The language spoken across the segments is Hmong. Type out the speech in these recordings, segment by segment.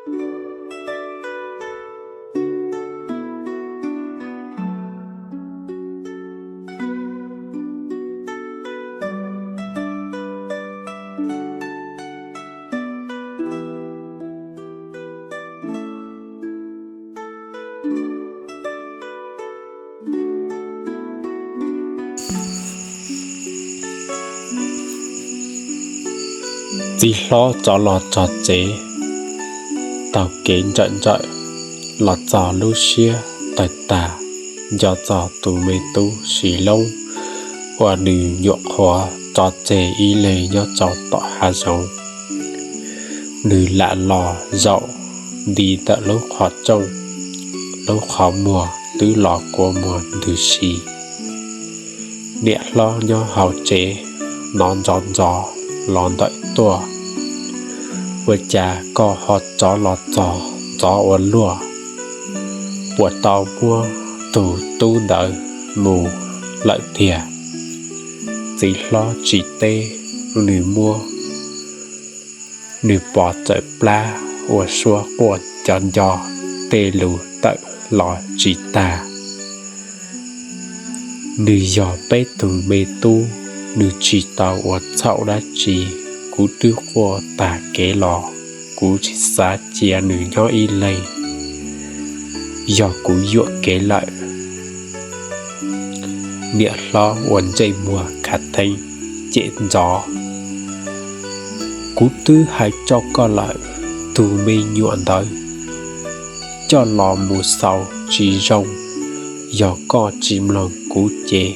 Txiv hlob rov los txog tsev, taug kev ntsawm ntsawm los txog lub siab tawg tag, nco txog tus me tub Sis Loob uas nws nyuam qhuav tso tseg ib leeg nyob rau tom hav zoov. Nws lam los zaum nti ntawm lub qhov rooj, lub qhov muag twb los kua muag ntws si. Niam hlob nyob hauv tsev hnov ntxov ntxov los ntawm tuaj: Ua cas koj ho rov los txog ntxov ua luaj? Puas tau muab tus tub ntawd mus lawm tiag? Txiv hlob tsis teb, nws muab nws pos txawm plab ua suab quaj nco nco, tej lus tawm los tsis tag. Nws yog peb tug me tub, nws tsis tau ua txhaum dab tsi. Kuv twb quaj tag kev los, kuv tsis xav cia nws nyob ib leeg, yog kuv yuam kev lawm. Niam hlob ua ntsej muag khav theeb cem ntxov: Kuv twb hais rau koj lawm, tus me nyuam ntawd coj los mus xaus tsis zoo. Yog koj tsis mloog kuv ces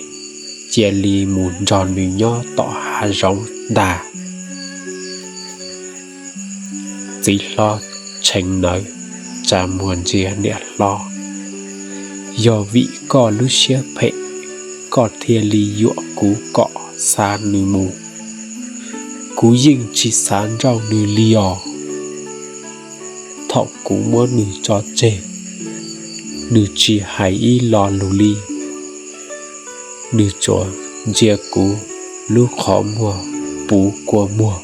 cia li mus nrog nws nyob tom hav zoov ntag. Txiv hlob tshee nawv, tsa muag ntsia niam hlob: Yog vim koj lub siab phem, koj thiaj li yuam kuv kom xa nws mus. Kuv yeej tsis xav nrauj nws li os. Thaum kuv muab nws tso tseg, nws tsis hais ib lo lus li, nws tsuas ntsia kuv lub qhov muag puv kua muag.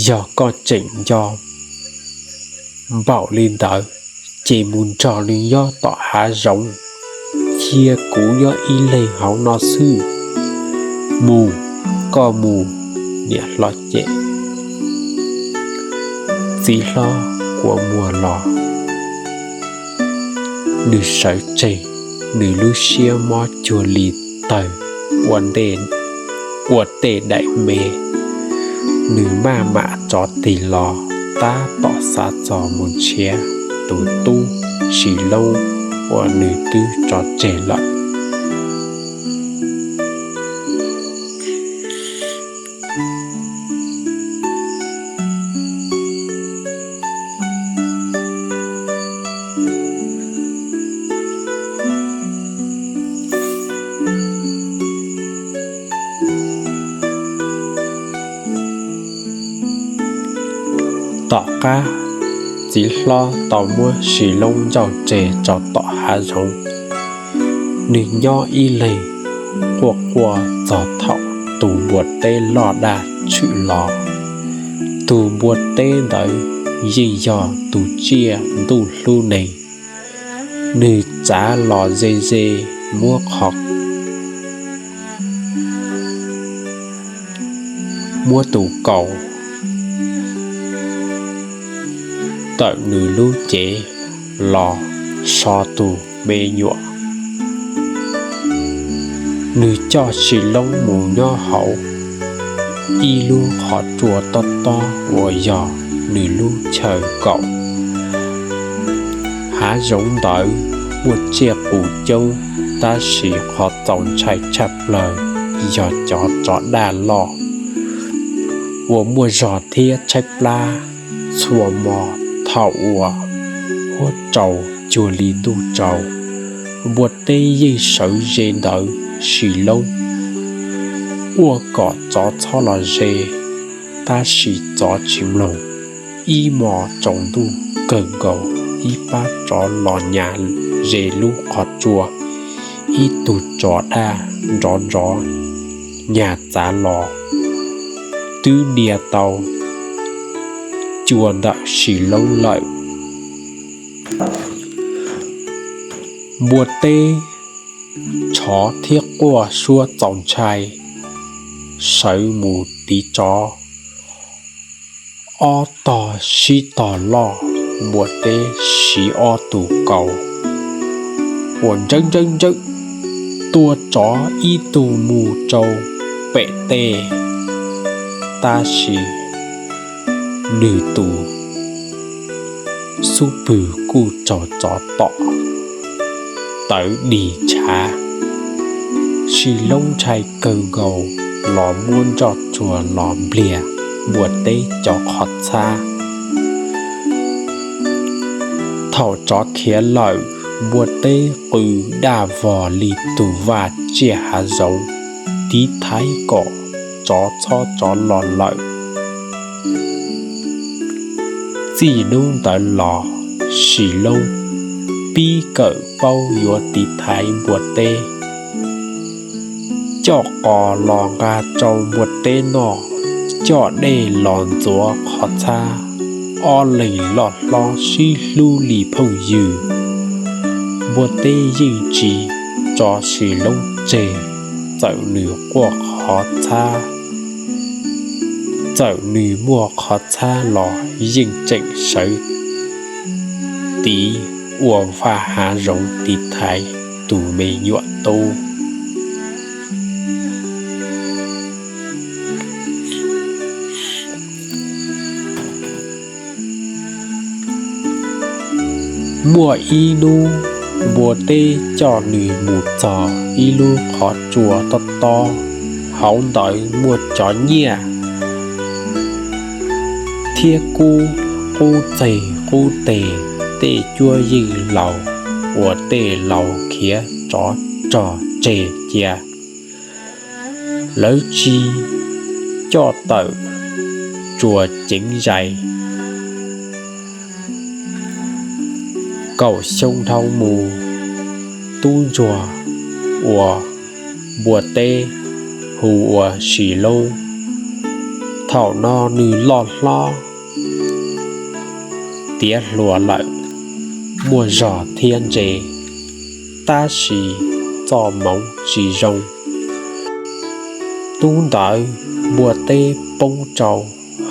Yog koj tseem nco npaum li ntawd, ces mus nrog nws nyob tom hav zoov, cia kuv nyob ib leeg hauv no xwb. Mus, koj mus! Niam hlob cem. Txiv hlob kua muag los, nws sawv tsees, nws lub siab mob cuag li tawg ua tej daim me. Nws maj mam rov tig los, tab tom xav txog mus nrhiav tus tub Sis Loob uas nws twb tso tseg lawm. Tom qab, txiv hlob tau muab Sis Loob ncauj tseg rau tom hav zoov. Nws nyob ib leeg quaj quaj txog thaum tus npua teb loj dag tshwm los. Tus npua teb ntawd yeej yog tus tsiaj ntuj hlub neeg. Nws txav los ze ze, muab qhov muab tus kaus tawm nws lub cev los so tus me nyuam. Nws coj Sis Loob mus nyob hauv ib lub qhov tsua tob tob uas yog nws lub chaw nkaum. Hav zoov ntawd muaj tsiaj qus coob, tab sis qhov txaus ntshai tshaj plaws yog cov tsov daj loj uas muaj zog thiab tshaib plab. Txhua hmo thaum uas huab tsaus cuag li ntuj tsaus, npua teb yeej sawv ze ntawd. Sis Loob quaj kom tsov txhob los ze, tab sis tsov tsis mloog. Ib hmo tsaus ntuj kawg nkaus, ib pab tsov los nyas ze lub qhov tsua, ib tug tsov daj nrov nrov nyas txav los twb ntiav tau cua ntawm Sis Loob lawm. Npua teb tshov thiab quaj suab txaus ntshai, sawv mus tiv tsov. Ob tog sib tog loj, npua teb siv ob tug kaus uas ntsawb ntsawb ntsawb tua tsov ib tug mus rau pem tej, tab sis nws tus xub pwg kuj raug tsov tom tawv dig ntshav. Sis Loob ntshai kawg nkaus los muab nroj tsuag los npliag npua teb cov qhov txhab. Thaum tsov khiav lawm, npua teb qw daj vog li tus vaj tsiaj hav zoov tiv thaiv kom tsov txhob rov los lawm. Txij hnub ntawd los, Sis Loob pib kawm paub yuav tiv thaiv npua teb. Coj qos los nqa rau npua teb noj, coj dej los ntxuav qhov txhab. Ob leeg loj hlob sib hlub li phooj ywg. Npua teb yeej tsis tso Sis Loob tseg, txawm nws quaj qhov txhab, txawm nws muaj qhov txhab los yeej tseem sawv tiv ua vaj hav zoov tiv thaiv tus me nyuam tub. Muaj ib hnub, npua teb coj nws mus txog ib lub qhov tsua tob tob hauv ntawd muaj cov nyiaj thiab kub qub txeg qub teg, tej cuab yeej laus uas tej laus khiav tsov rog tseg cia, lawv tsis coj tawm, tsuas ceev zais. Kaum xyoo dhau mus, tub ntsuag uas npua teb hu ua Sis Loob, thaum no nws loj hlob tiav hluas lawm, muaj zog thiab ntse, tab sis txoj hmoov tsis zoo. Hnub ntawd npua teb poob rau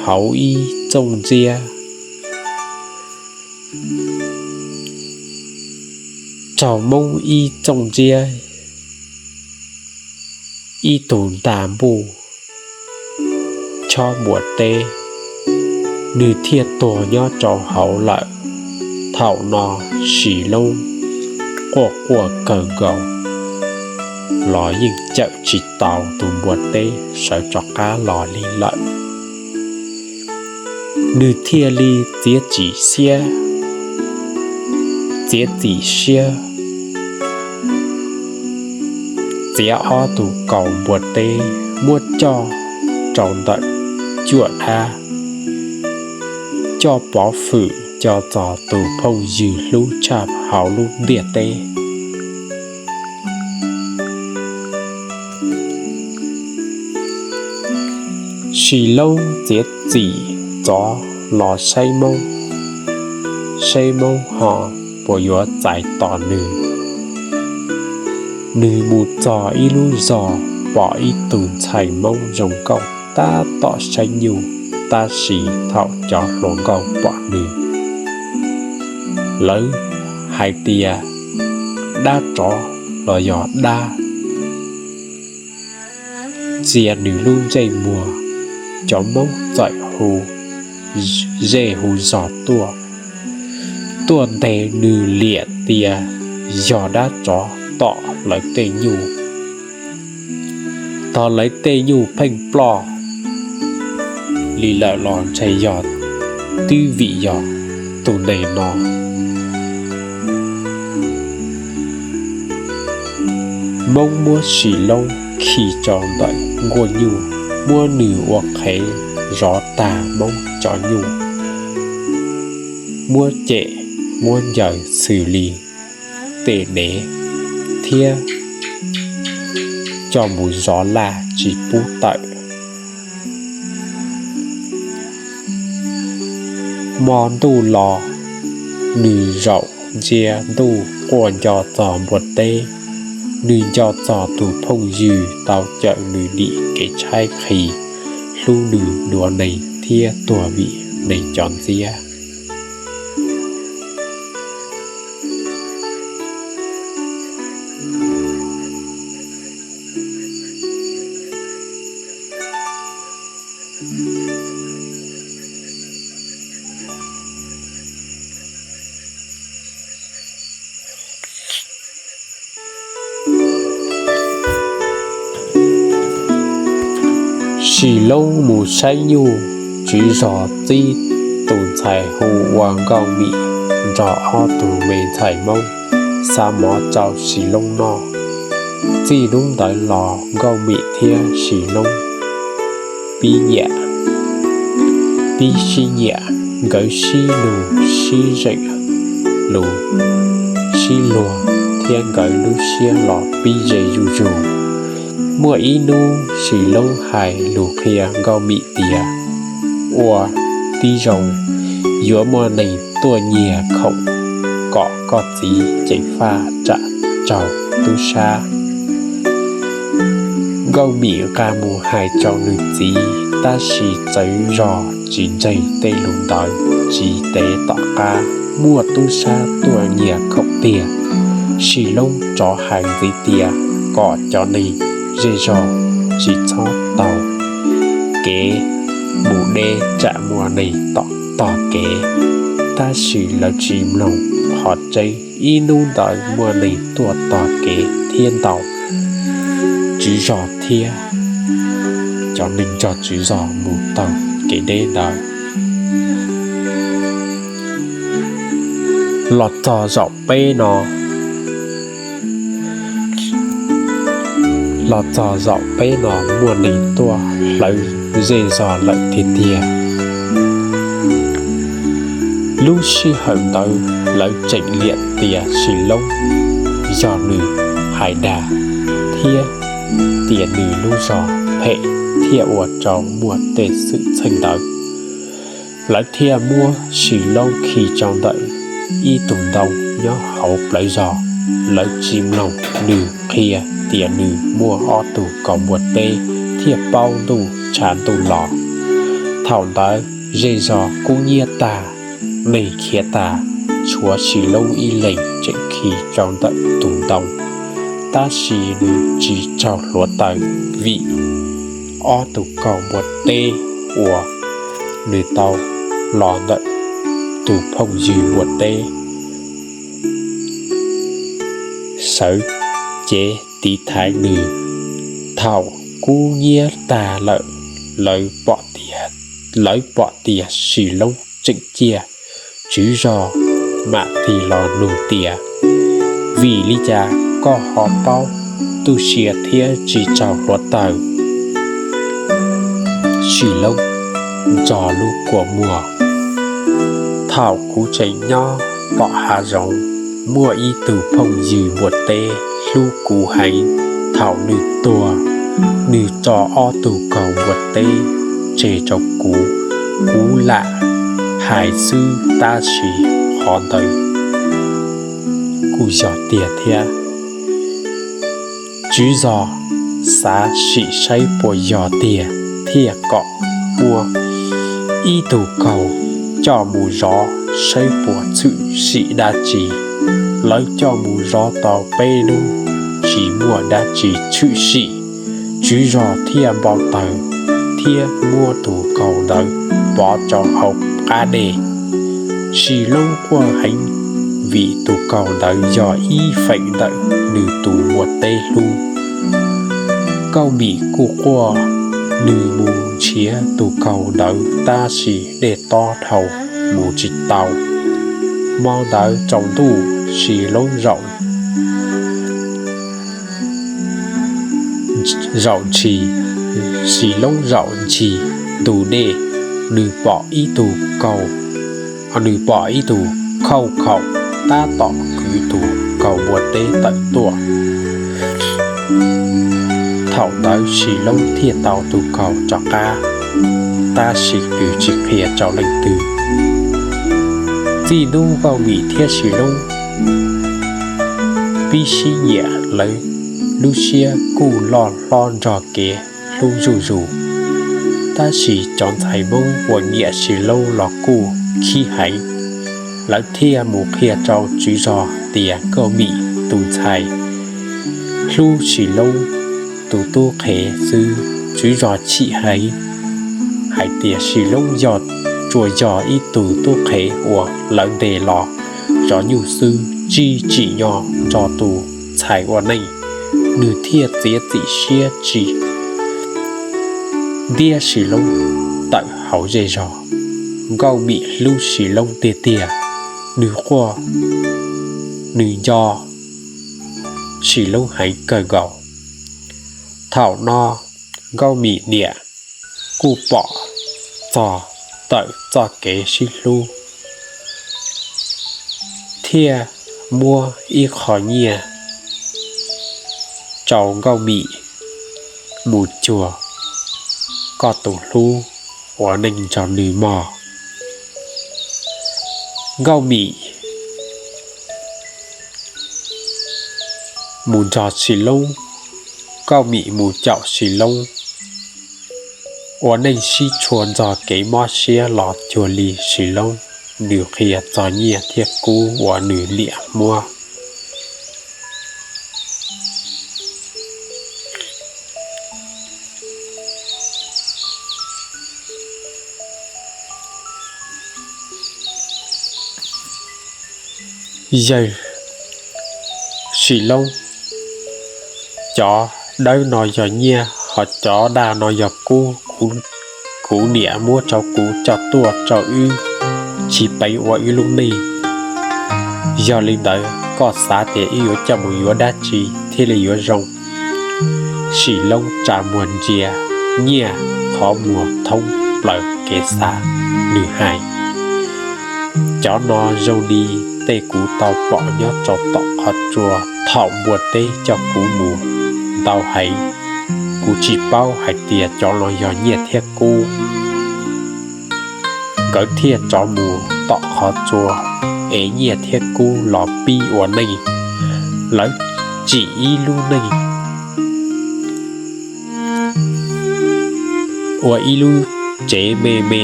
hauv ib txooj ntxiab, raug hmoov ib txooj ntxiab, ib tug ntaj npuj chob npua teb, nws thiaj tuag nyob rau hauv lawm. Thaum no Sis Loob quaj quaj kawg nkaus los yeej cawm tsis tau tus npua teb sawv rov qab los li lawm. Nws thiaj li txiav txim siab, txiav txim siab txiav ob tug kaus npua teb muab coj rau ntawm cuaj dab, coj pov hwm co txog tus phooj ywg hlub tshaj hauv lub ntiaj teb. Sis Loob txiav txim txov los saib Moob, saib Moob ho puas yuav txais tos nws. Nws mus txog ib lub zos, pom ib tug ntxhais Moob zoo nkauj tab tom saib nyuj, tab sis thaum cov hluas nkauj pom nws, lawv hais tias dab tsov los yog dab txia nws lub ntsej muag. Cov Moob txawm hu zej hu zog tuaj, tuaj ntes nws liam tias yog dab tsov tom lawv tej nyuj. Tog lawv tej nyuj pheej ploj li lawm los ntshe yog twb vim yog tus neeg no. Moob muab Sis Loob khi rau ntawm nkuaj nyuj, muab nws ua qhev zov tag Moob cov nyuj, muab cem muab ncaws xws li tej dev thiab coj mus zov laj tsis pub tawm. Hmo ntuj los, nws zaum ntsia ntuj quaj nco txog npua teb. Nws nco txog tus phooj ywg tau cawm nws dim kev tshaib qhis, hlub nws duav neeg thiab tuag vim neeg cov ntxiab. Sim Loob mus saib nyuj, tswv zos txib tus ntxhais hu ua Nkauj Mim nrog ob tug me ntxhais Hmoob xa mov rau Sim Loob noj. Txij hnub ntawd los Nkauj Mim thiab Sim Loob pib nyiam, pib sib nyiam, nkawd sib lug sib zeem, lug sib luag thiab nkawd lub siab los pib ze zuj zus. Muaj ib hnub Sim Loob hais lus qhia Nkauj Mim tias, ua tib zoo, yuav muaj neeg tuaj nyiag khoom kom koj txiv ceev faj tsam raug tub sab. Nkauj Mim nqa mus hais rau nws txiv, tab sis txawv zog tsis ntseeg tej lus ntawd. Tsis ntev tom qab muaj tub sab tuaj nyiag khoom tiag. Sim Loob rov hais ntxiv tias kom cov neeg zej zog tsis txhob taug kev mus deb tsam muaj neeg tom tog kev, tab sis lawv tsis mloog qhov tseeb. Ib hnub ntawd muaj neeg tuaj tog kev thiab ntaus tswv zos thiab cov neeg nrog tswv zos mus taug kev deb ntawd. Los txog zaum peb no, los txog zaum peb no muaj neeg tuaj hlawv zej zog lawm tiag tiag. Lub sij hawm ntawd lawv tseem liam tias Sim Loob yog nws hais dag thiab tias nws lub zog phem thiaj ua rau muaj tej xwm txheej ntawd. Lawv thiaj muab Sim Loob khi rau ntawm ib tug ntoo nyob hauv plawv zos. Lawv tsis mloog nws qhia tias nws muaj ob tug kaus npua teb thiaj paub ntuj tshav ntuj los. Thaum ntawd zej zog kub hnyiab tag, neeg khiav tas, tshuav Sim Loob ib leeg tseem khi rau ntawm tus ntoo. Tab sis nws tsis raug hluav taws vim ob tug kaus npua teb uas nws tau los ntawm tus phooj ywg npua teb sawv cev tiv thaiv nws. Thaum kub hnyiab tag lawm, lawv pom tias, lawv pom tias Sim Loob tseem ciaj. Tswv zos mam tig los nug tias, vim li cas koj ho paub tu siab thiab tsis raug hluav taws? Sim Loob nrog lub kua muag, thaum kuv tseem nyob tom hav zoov, muaj ib tug phooj ywg npua teb hlub kuv heev. Thaum nws tuag, nws tso ob tug kaus npua teb tseg rau kuv. Kuv lam hais xwb tab sis qhov ntawd kuj yog tiag thiab. Tswv zos xav sim saib puas yog tiag thiaj kom muab ib tug kaus coj mus zov saib puas tshwm sim dab tsi. Lawv coj mus zov tau peb hnub tsis muaj dab tsi tshwm sim. Tswv zos thiaj npau taws thiab muab tus kaus ntawd pov rau hauv qab dej. Sim Loob quaj heev vim tus kaus ntawd yog ib feem ntawm nws tus npua teb hlub. Nkauj Mim kuj quaj, nws mus nrhiav tus kaus ntawd tab sis dej tob dhau mus tsis tau. Hmo ntawd tsaus ntuj, Sim Loob zaum, zaum ntshis, Sim Loob zaum ntshis ntug dej, nws pom ib tug kaus, nws pom ib tug khauj khaum tab tom kwv tus kaus npua teb tawm tuaj. Thaum ntawd Sis Loob thiaj tau tus kaus rov qab, tab sis nws tsis qhia rau leej twg. Txij hnub Nkauj Mim thiab Sis Loob pib sib nyiam, lawv lub siab kuj loj hlob nrog kev hlub zuj zus. Tab sis cov ntxhais Hmoob uas nyiam Sis Loob los kuj khib heev, lawv thiaj mus qhia rau tswv zos tias Nkauj Mim tus ntxhais hlub Sis Loob tus tub qhe xwb. Tswv zos chim heev hais tias Sis Loob yog, tsuas yog ib tug tub qhe uas lawv ntes los zov nyuj xwb, tsis tsim nyog nrog tus ntxhais ua neej, nws thiaj txiav txim siab tsis ntiab Sis Loob tawm hauv zej zog. Nkauj Mim hlub Sis Loob tiag tiag, nws quaj, nws nco Sis Loob heev kawg nkaus. Thaum no Nkauj Mim niam kuj pom txog tawm txoj kev sib hlub, thiaj muab ib qho nyiaj rau Nkauj Mim mus cuag koj tus hlub ua neej nrog nws mog. Nkauj Mim mus nrog Sis Loob, Nkauj Mim mus caum Sis Loob ua neej sib tshua ntxog kev mob siab los cuag li Sis Loob, nws qhia txog nyiaj thiab kub uas nws niam muab. Yawg Sis Loob, cov dawb no yog nyiaj, ho cov daj no yog kub, kuv niam muab rau kuv coj tuaj rau wb tsis peev ua wb lub neej. Yog li ntawd koj xav tias wb yuav coj mus yuav dab tsi thiaj li yuav zoo? Sim Loob tsa muag ntsia nyiaj qhov muag thoob plaws kev xav, nws hais, cov no zoo li tej kuv tau pom nyob rau tom qhov tsua thaum npua teb coj kuv mus ntau heev. Kuv tsis paub hais tias cov no yog nyiaj thiab kub. Nkawd thiaj rov mus tom qhov tsua, ev nyiaj thiab kub los pib ua neej. Lawv tsim ib lub neej ua ib lub tsev me me,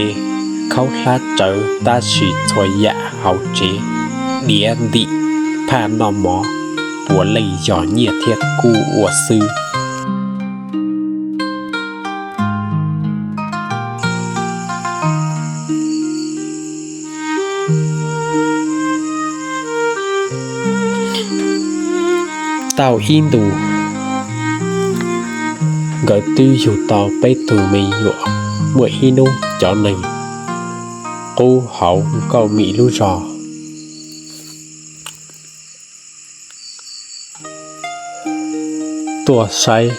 khaub hlab tsawv tab sis txhua yam hauv tsev diav ntim, phaj noj mov, puav leej yog nyiaj thiab kub ua xwb. Tau ib ntus, nkawd twb yug tau peb tug me nyuam. Muaj ib hnub cov neeg qub hauv Nkauj Mim lub zos tuaj saib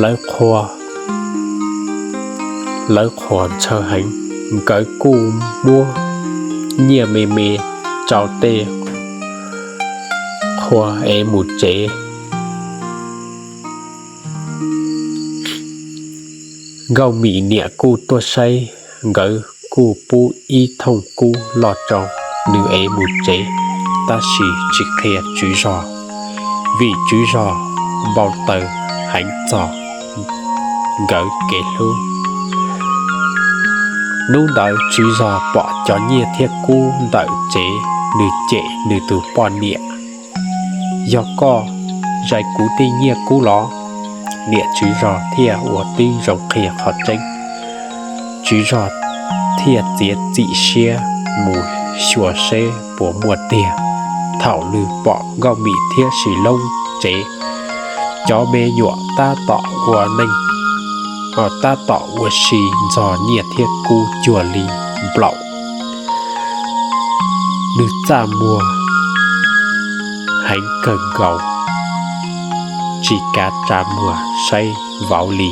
lawv qhua, lawv qhuas ntshaw heev. Nkawd kuj muab nyiaj me me rau tej qhua ev mus tsev. Nkauj Mim niam kuj tuaj saib, nkawd kuj pub ib thooj kub loj rau nws ev mus tsev, tab sis tsis qhia tswv zos, vim tswv zos npau taws heev txog nkawd kev hlub. Hnub ntawd tswv zos pom cov nyiaj thiab kub ntawm tsev, nws cem nws tus poj niam, yog koj zais kuv tej nyiaj kub los? Niam tswv zos thiaj ua tib zoo qhia qhov tseeb. Tswv zos thiaj txiav txim siab mus xyuas seb puas muaj tiag. Thaum nws pom Nkauj Mim thiab Sim Loob tsev, cov me nyuam tab tom ua neej, tab tom ua si ntxog nyiaj thiab kub cuag li nplaum. Nws txaj muag heev kawg nkaus, tsis kav tsa muag saib vauv li.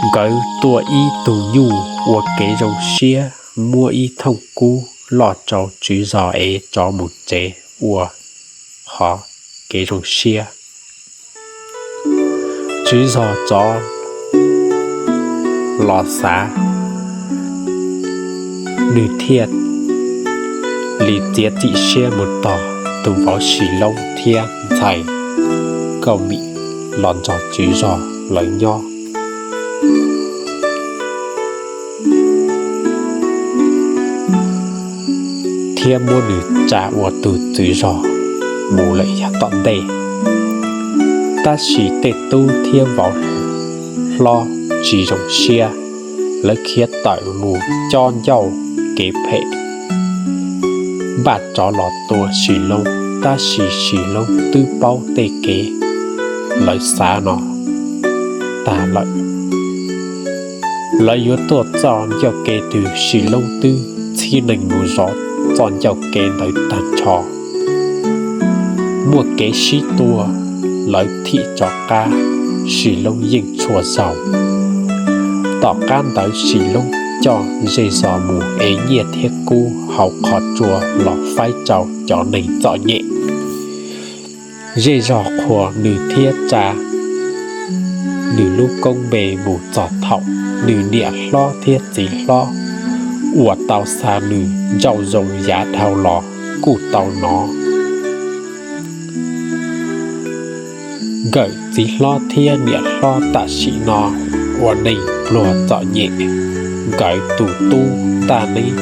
Nkawd tua ib tug nyuj ua kev zoo siab, muab ib thooj kub loj rau tswv zos ev rov mus tsev ua qhov kev zoo siab. Tswv zog rov los xav, nws thiaj li txiav txim siab mus tos tus vauv Sis Loob thiab ntxhais Kauj Mim los nrog tswv zog lawv nyob, thiab muab nws tsa ua tus txwv zog mus lawm yav tom ntej. Tab sis tej tub thiab vauv hlob tsis zoo siab, lawv khiav tawm mus cob ncauj kev phem, npaj rov los tua Sis Loob, tab sis Sis Loob twb paub tej kev lawv xav no tag lawm. Lawv yuav tuaj txoj ncauj kev twg Sis Loob twb txhib neeg mus zov txoj ncauj kev ntawd tag nrho. Muaj kev sib tua, lawv thim rov qab, Sis Loob yeej tshua zaus. Tom qab ntawd Sis Loob coj zej zos mus ev nyiaj thiab kub hauv qhov tsua los faib rau cov neeg txom nyem. Zej zog qhuas nws thiab tsa nws lub koob npe mus txog thaum nws niam hlob thiab txiv hlob uas tau xa nws nraum zoov yav dhau los kuj tau hnov. Nkawm txiv hlob thiab niam hlob tam sim no ua neeg pluag txom nyem, nkawd tus tub Ntaj Neeb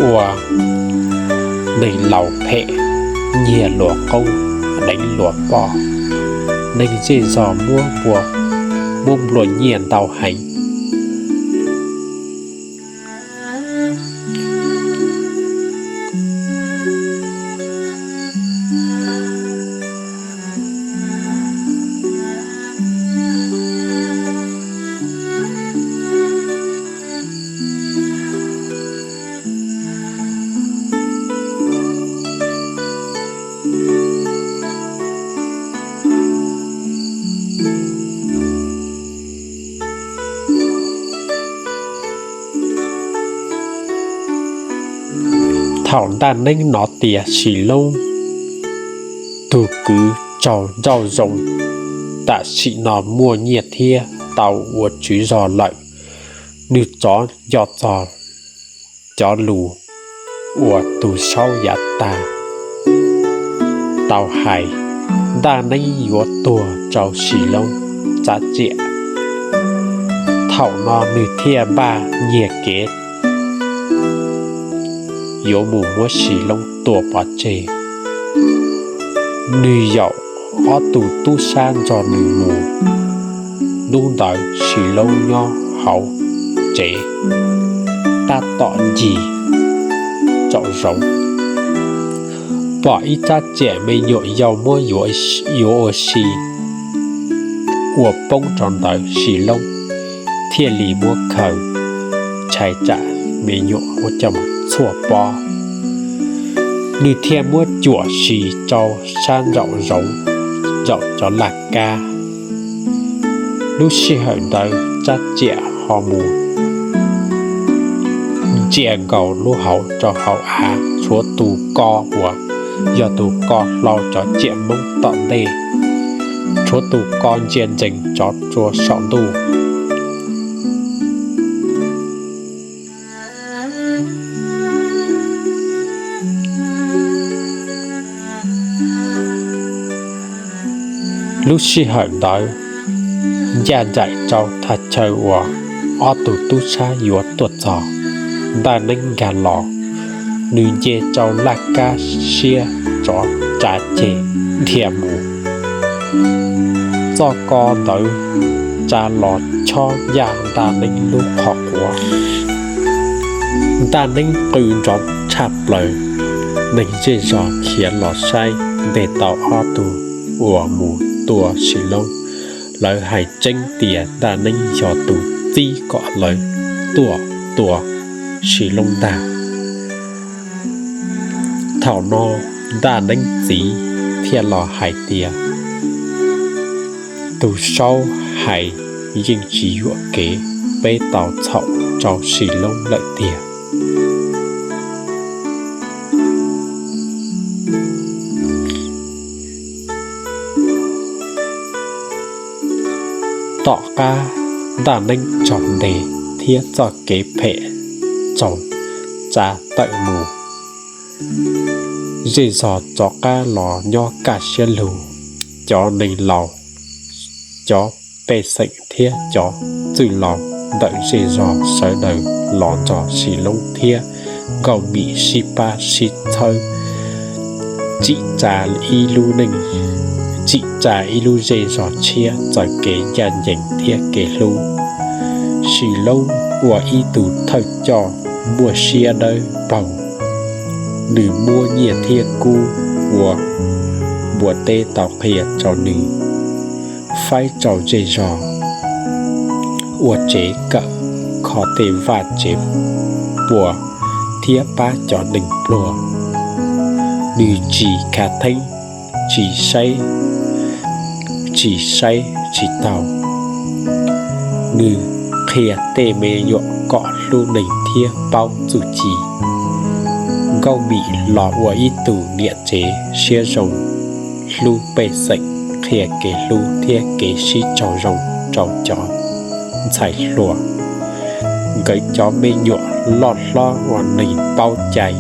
ua neeg laus phem, nyiag luag qoob deev luag poj, neeg zej zog muab nplua nyiaj ntau heev. Thaum Ntaj Neeb hnov tias Sis Loob tug kwv raug nraum zoov tam sim no muaj nyiaj thiab tau ua tswv zos lawm, nws rov nco txog cov lus uas tus saub yav tag tau hais, Ntaj Neeb yuav tuag rau Sis Loob rab riam. Thaum no nws thiaj npaj nyiag kev yuav mus muab Sis Loob tua pov tseg. Nws yaum ob tug tub sab nrog nws mus. Hnub ntawd Sis Loob nyob hauv tsev tab tom ncig tsaum zoov, pom ib rab riam me nyuam yaus muab yuav ua si ua poob rau ntawd, Sis Loob thiaj li muab khaws tshais tsam me nyuam ua coj mus txhuaj pob. Nws thiaj muab cuam si rau sab nraum zoov, nraum cov laj kab. Lub sij hawm ntawd rab riam ho mus ntsia nkaus lub hauv rau hauv av, tshuav tus ko uas yog tus ko hlau cov riam Hmoob tom ntej, tshuav tus ko ntsia ntsees tsov rua saum ntuj. Lub sij hawm ntawd ncaj nraim rau thaj chaw uas ob tug tub sab yuav tuaj txog, Ntaj Neeb nkag los, nws nce rau laj kab siab rov tsa ceg dhia mus. Txoj ko ntawd tsa los chob ncaj Ntaj Neeb lub qhov quav. Ntaj Neeb qw nrov tshaj plaws, neeg zej zog khiav los saib ntes tau ob tug uas mus tua Sis Loob. Lawv hais tseeb tias Ntaj Neeb yog tus txib kom lawv tuaj tua Sis Loob ntag. Thaum no Ntaj Neeb txiv thiaj los hais tias, tus saub hais yeej tsis yuam kev, peb tau txhaum rau Sis Loob lawm tiag. Tom qab ntaj neeb tsaug ntev thiab txoj kev phem tsaug tsa tawm mus, zej zog rov qab los nyob kaj siab lug. Cov neeg laus, cov pej xeem thiab cov txwj laus ntawm zej zog sawv daws los nrog Sim Loob thiab Nkauj Mim sib pab sib txhawb tsim tsa ib lub neej, tsim tsa ib lub zej zog tshiab txawm kev ncaj ncees thiab kev hlub. Sim Loob ua ib tug thawj coj muaj siab dawb paug, nws muab nyiaj thiab kub uas npua teb tau qhia rau nws faib rau zej zog, ua tsev kawm, kho tej vaj tsev puas thiab pab cov neeg pluag. Nws tsis khav theeb, tsis saib, tsis saib tsis taus. Nws qhia tej me nyuam kom hlub neeg thiab paub txuj ci. Nkauj Mim los ua ib tug niam tsev siab zoo, hlub pej xeem, qhia kev hlub thiab kev sib raug zoo rau cov ntxhais hluas. Nkawd cov me nyuam loj hlob ua neeg paub cai,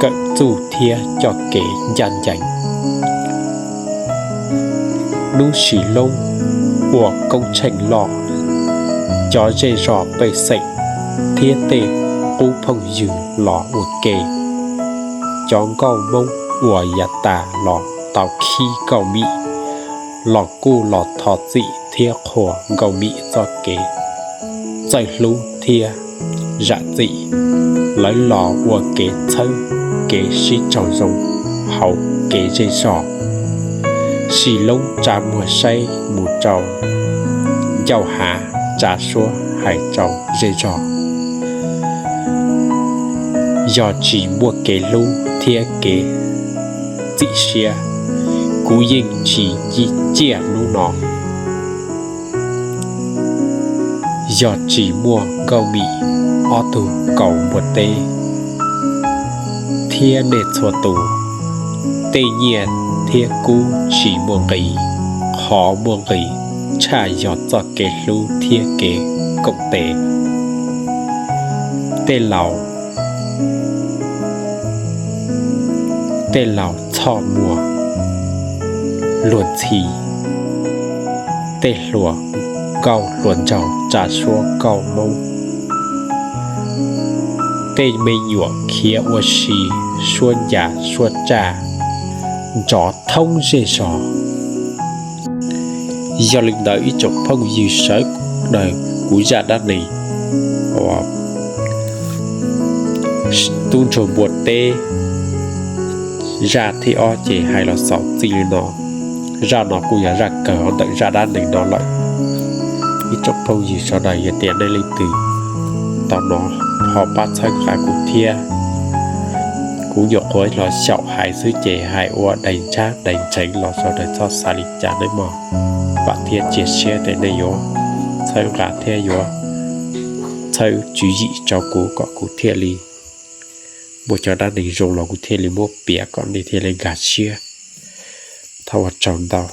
kawm txuj thiab coj kev ncaj ncees. Hnub Sim Loob ua koob tsheej loj, cov zej zog pej xeem thiab tej qub phooj ywg los ua ke. Cov nkauj Hmoob uas yav tas los tau khib Nkauj Mim los kuj los thov txim thiab qhuas Nkauj Mim txoj kev txawj hlub thiab zam txim. Lawv los ua kev txhawb kev sib raug zoo hauv kev zej zog. Sim Loob tsa muag saib mus rau ncauj hav, tsa suab hais rau zej zog: Yog tsis muaj kev hlub thiab kev txim siab, kuv yeej tsis ciaj hnub no. Yog tsis muaj Nkauj Mim ob tug kaus npua teb thiab nej txhua tus, tej nyiaj thiab kub tsis muaj nqis. Qhov muaj nqis tshaj yog txoj kev hlub thiab kev koom tes. Tej laus, tej laus txhoj muag luag ntxhi, tej hluas nkauj hluas nraug tsa suab nkauj Hmoob, tej me nyuam khiav ua si suab ncas suab tsaj nrov thoob zej zog. Yog li ntawd ib tsoom phooj ywg sawv daws, kuv zaj dab neeg uas tub ntsuag npua teb zaj thib ob ces hais los xaus txij li no. Zaj no kuj yog zaj kawg ntawm zaj dab neeg no lawm. Ib tsoom phooj ywg sawv daws, yog tias nej leej twg tau hnov ho pab txhawb nqa kuv thiab. Kuv nyuam qhuav los xyaum hais xwb ces hais ua daig ntsab daig ntseev los sawv daws txhob xav li cas nawb mog. Vam thiab cia siab tias nej yuav txhawb nqa thiab yuav txhawb tswv yim rau kuv kom kuv thiaj li muaj cov dab neeg zoo los kuv thiaj li muab piav kom nej thiaj li nkag siab. Thov ua tsaug ntau.